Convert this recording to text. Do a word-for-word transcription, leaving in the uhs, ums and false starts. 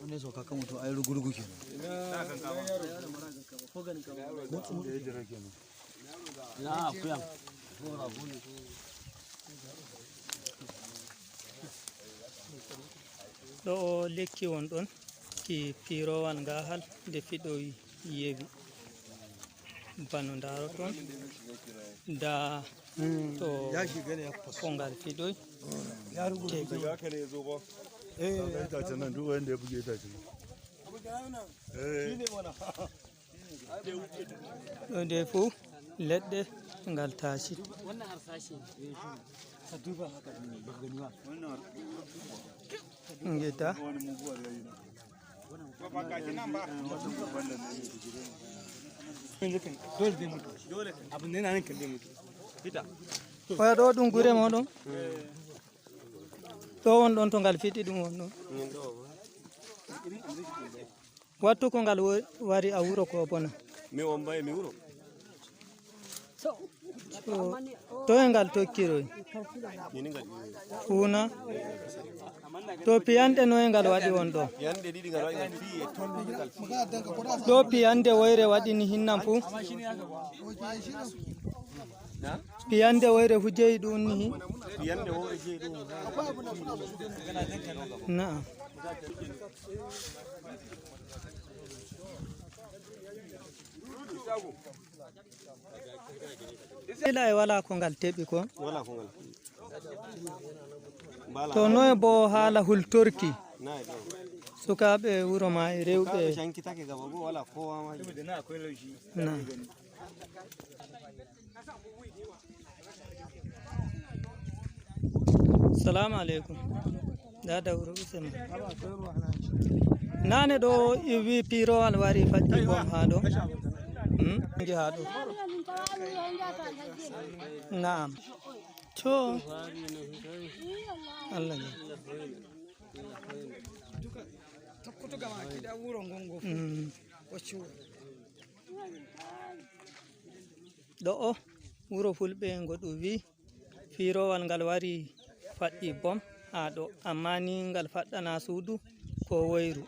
Wanda ya sauka kan mutum, ai rugurugu kenan. Mutsu mutsu ya jira kenan. Ɗo o lekki won ɗon, ki piirowal ngahal nde fiɗoyi yewi. Bano ndaroton, nda to ko ngal fiɗoyi. Teɓi. Itacen nan, duk wanda ya buge itacen nan. Eh. Ɗo nde fuu leɗɗe ngal taasi. Ngeta. Oya ɗo ɗum gure moɗon. Ɗo won ɗon to ngal fiɗi ɗum won ɗon. Wattu ko ngal wo-, wari a wuro ko bona. Mi womba e mi wuro. To, to e ngal tokkiroy. Mini ngal ƴiwoyi. Kuna. To piyanɗe noye ngal waɗi won ɗo? Piyanɗe ɗiɗi ngal waɗi ngal fii e ton ngal fii. Ɗo piyanɗe woyre waɗi ni hinnan fu. Na? Piyanɗe woyre fu jeyi ɗum ni. Piyanɗe woyre jeyi ɗum. Na'am. Ila e wala ko ngal teɓi ko. Wala ko ngal. To noye bo haala hultorki. Sukaaɓe wuro ma e rewɓe. Sukaaɓe cankitake gaba go wala kowa ma. Na. Salamu aleykum. Nda dawro usema. Nane ɗo i wi piirowal wari faɗɗi bom haa ɗo. Hmm? Ngi haa ɗo. Naam. To. Allah ne. Tokkutuga ma kiɗa wuro ngongo. Hmm. Ɗo o wuro fulɓe ngo ɗum wi fiirowal ngal wari faɗɗi bom haa ɗo, amma ni ngal faɗɗana suudu ko woyru.